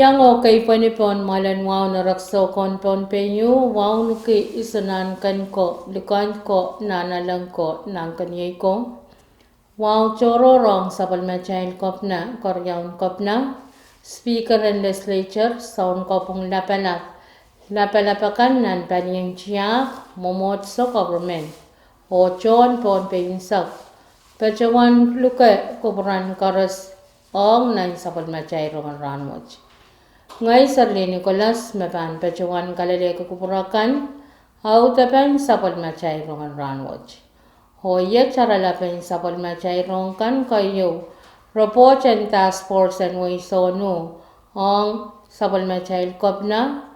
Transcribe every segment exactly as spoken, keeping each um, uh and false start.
Iang oh keipweni pohn mwoalen wahu nan rehn soukohn Pohnpei, wauneki isohn ahn ken ko, likend ko, nahnalek ko, nahnkeniei ko. Wahu tohrohr ong sapwellimatail kepina, keriaun kepina, speaker en legislature, sounkopwung lapalap, lapalap akan nan palien tiahk, mwomwohdiso, government, oh tohn Pohnpei unsek, patohwan luke kupwuren koaros ong nan sapwellimatail rongen rahnwet. Ngehi Serlihn Nicholas me pahn patohwan kalelehki kupwur akan, audepen sapwellimatail rongen rahnwet. Oh iet oaralapen sapwellimatail rohng kan keieu: report en task force en wehi sohno ong sapwellimatail kepina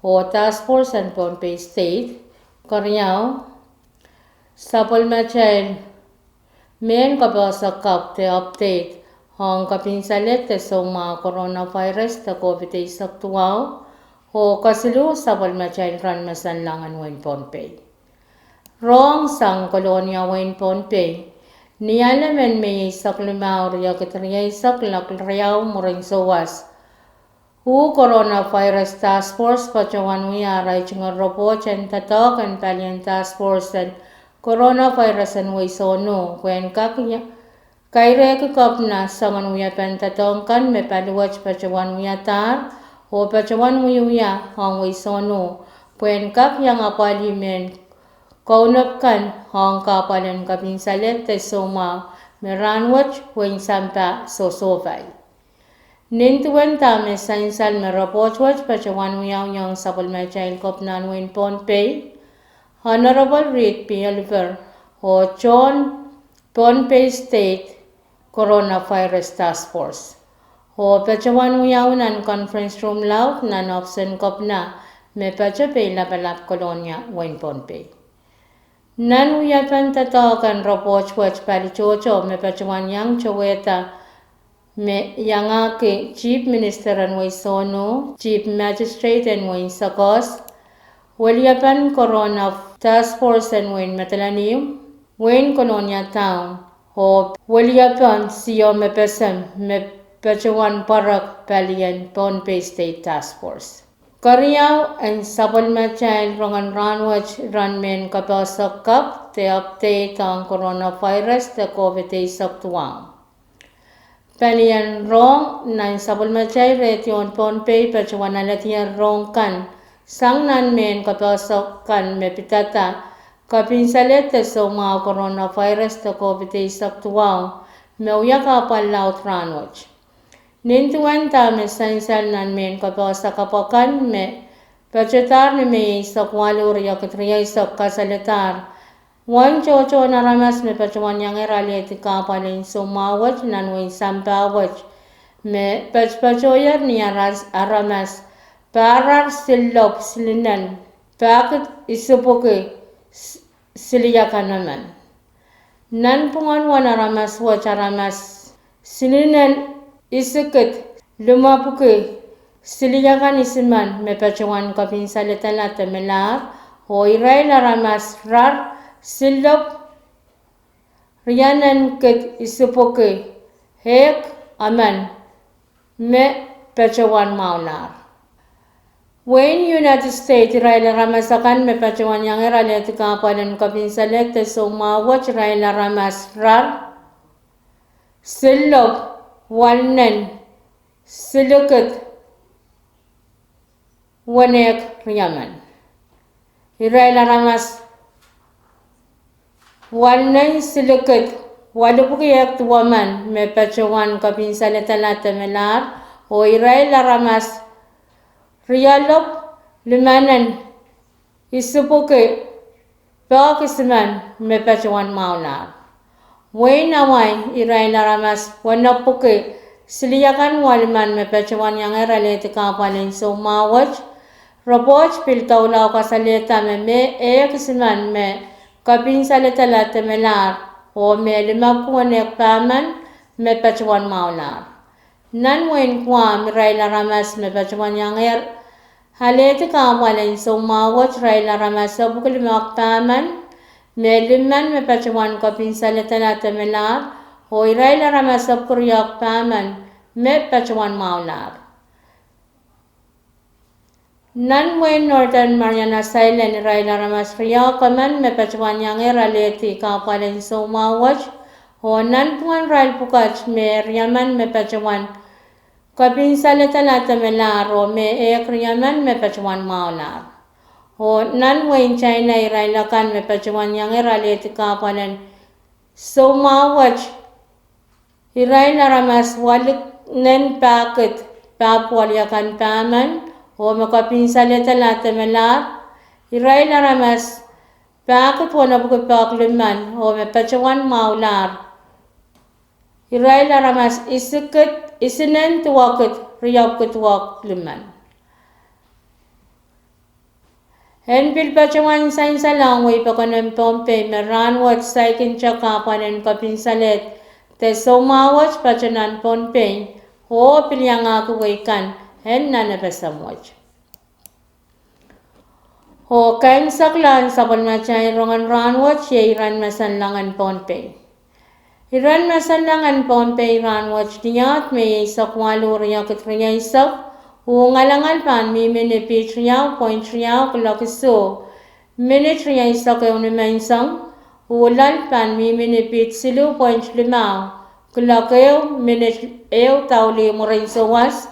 oh task force en Pohnpei State. Keriau, sapwellimatail mehn kapehse kapw de update ong kepinsaled de soumwahu coronavirus de COVID eisek duwau. Oh kesiluh, sapwellimatail rahn me sanlang en wehin Pohnpei. Rohng sang Kolonia, wehin Pohnpei, ni alem en Mei eisek limau, riekid rieisek, lel riau mwurin souwas, uh coronavirus task force patohwan wia arail tungoal report en doadoahk en palien task force en coronavirus en wehi sohno pwehn kak kairehki kepina soangen wiepen doadoahk kan me paliwet patohwan wiadahr oh patohwan wiewia ong wehi sohno pwehn kak iang apwalih mehn kaunop kan ong kahpwal en kepinsaled de soumwahu me rahnwet wehin sampah sohsohpai. Nin duwen dahme sansal me report wet patohwan wiawi ong sapwellimatail kepina en wehin Pohnpei, Honorable Reed P. Oliver, oh tohn Pohnpei State Coronavirus Task Force, oh patohwan wiawi nan conference room laud nan ohpis en kepina me patohwan pei lapalap Kolonia, wehin Pohnpei. Nan wiepen doadoahk en report wet, pali tohto me patohwan iang towehda me iangahki Chief Minister en wehi sohno, Chief Magistrate en wehin Sekos, weliepen Corona Task Force en wehin Madolenihmw, wehin Kolonia Town, oh weliepen sio me pesem me patohwan pwarek palien Pohnpei State Task Force. Keriau, en sapwellimatail rongen rahnwet rahn mehn kapehse kapw de update ong coronavirus de COVID eisek duwau. Palien rohng nan sapwellimatail radio en Pohnpei patohwan alehdier rohng kan sang nan mehn kapehse kan me pidada kepinsaled de soumwahu coronavirus de COVID eisek duwau me wia kahpwal laud rahnwet. Nin duwen dahme sansal nan mehn kapehse kapw akan me patohdahr ni Mei eisek waluh, riekid rieisek, kasaledahr uwen tohtohn aramas me patohwan iangehr alehdi kahpwal en soumwahu wet nan wehin sampah wet, me patopatohier ni aramas pahrar sillop silinen pahkid isipwiki siliakan emen. Nanpwungen uwen aramas wet, aramas silinen isikid limepwiki siliakan isimen me patohwan kepinsaledala de melahr, oh irail aramas rar sillop rianenkid isipwiki ehk emen me patohwan mwahulahr. Wehin United States, irail aramas akan me patohwan iangehr alehdi kahpwal en kepinsaled de soumwahu wet, irail aramas rar sillop walnen silikid wenehk riemen. Irail aramas walnen silikid waluhpwiki ehk duwemen me patohwan kepinsaledala de melahr, oh irail aramas rialop limanen isipwiki pahkid isimen me patohwan mwahulahr. Wehin Hawaii, irail aramas wenepwiki siliakan walimen me patohwan iangehr alehdi kahpwal en soumwahu wet. Report pil doula kasalehda me mehn ehk isimen me kepinsaledala de melahr, oh mehn limepwiki wenehk pahmen me patohwan mwahulahr. Nan wehin Guam, irail aramas me patohwan iangehr alehdi kahpwal en soumwahu wet, irail aramas epwiki limehk pahmen, mehn limen me patohwan kepinsaledala de melahr, oh irail aramas epwiki riehk pahmen me patohwan mwahulahr. Nan wehin Northern Mariana Islands irail aramas riau ko men me patohwan iangehr alehdi kahpwal en soumwahu wet, oh nanpwungen irail pwukat me riemen me patohwan kopinsaledala de melahr oh me ehk riemen me patohwan mwahulahr. Oh nan wehin China irail akan me patohwan iangehr alehdi kahpwal en soumwahu wet, irail aramas waluh nen pahkid pahpwal akan pahmen, oh me kopinsaledala de melahr, irail aramas pahkid wenepwiki pahk limen, oh me patohwan mwahulahr, irail aramas isikid, isinen duwakid riepwiki duwak limen. En pil patohwan sansalohng wehi pokon en Pohnpei me rahnwet saikinte kahpwal en kopinsaled de soumwahu wet patohwan nan Pohnpei, oh pil iangahki wehi kan en nan FSM wet. Oh kaimwiseklahn sapwellimatail rongen rahnwet iei iren masanleng en Pohnpei. Iren masanleng en Pohnpei rahnwet ni ahd Mei eisek waluh riekid rieisek, uh ngalangal pahn mihmi ni piht riau point riau kuloak isuh minit rieisek ehu nimenseng, uh loal pahn mihmi ni piht siluh point limau kuloak ehu minit ehu daulih mwurin souwas,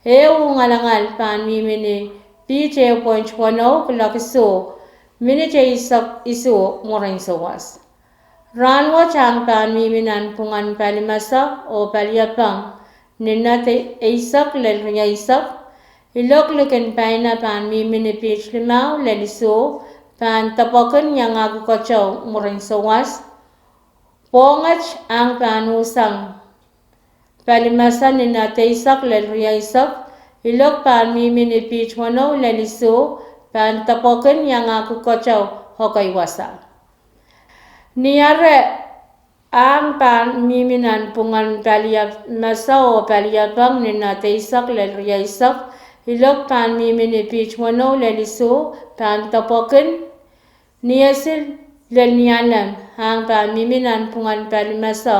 eh uh ngalangal pahn mihmi ni piht ehu point weneu kuloak isuh minit eisek isuh mwurin souwas. Rahnwet ahng pahn mihmi nanpwungen palimese oh paliepeng ni nat eisek lel rieisek. Ilok likin paina pahn mihmi ni piht limau lel isuh, pahn depwekin iangahki keteu mwurin souwas. Pwohnget ahng pahn usang palimese ni nat eisek lel rieisek, ilok pahn mihmi ni piht weneu lel isuh, pahn depwekin iangahki keteu ekei wasa. Ni are ahng pahn mihmi nanpwungen palimese oh paliepeng ni nat eisek lel rieisek, ilok pahn mihmi ni piht weneu lel isuh, pahn depwekin. Ni esil lel nialem ahng pahn mihmi nanpwungen palimese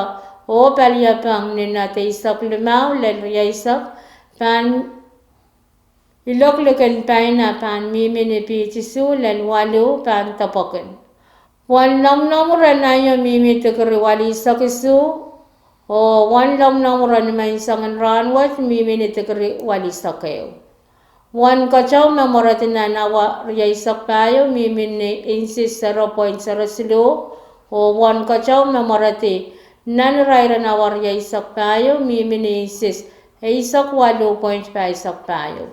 oh paliepeng ni nat eisek limau lel rieisek, pahn ilok likin paina pahn mihmi ni piht isuh lel waluh, pahn depwekin. Wen lomwlomwur en aio mihmi dikiri walihsek isuh, oh wen lomwlomwur en nimenseng en rahnwet mihmi ni dikiri walihsek ehu. Wen keteu me mweredi nan awa rieisek pahieu mihmi ni inches zero point zero siluh, oh wen keteu me mweredi nan irairen awa rieisek pahieu mihmi ni inches eisek waluh point pahisek pahieu.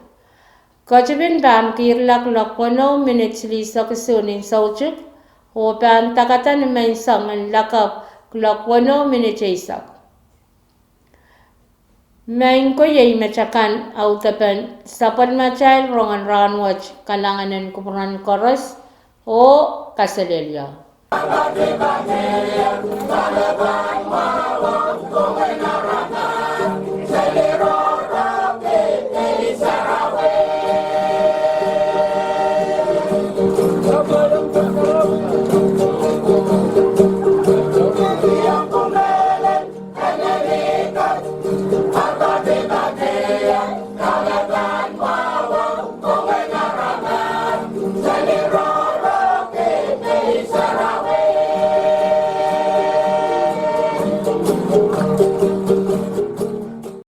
Ketipin pahn kihrla kuloak weneu minit silihsek isuh ni soutik, oh pahn dakada nimenseng en lakapw kuloak weneu minit eisek. Maing ko, iei metakan audepen sapwellimatail rongen rahnwet. Kalahngan en kupwuren koaros oh kaselehlie.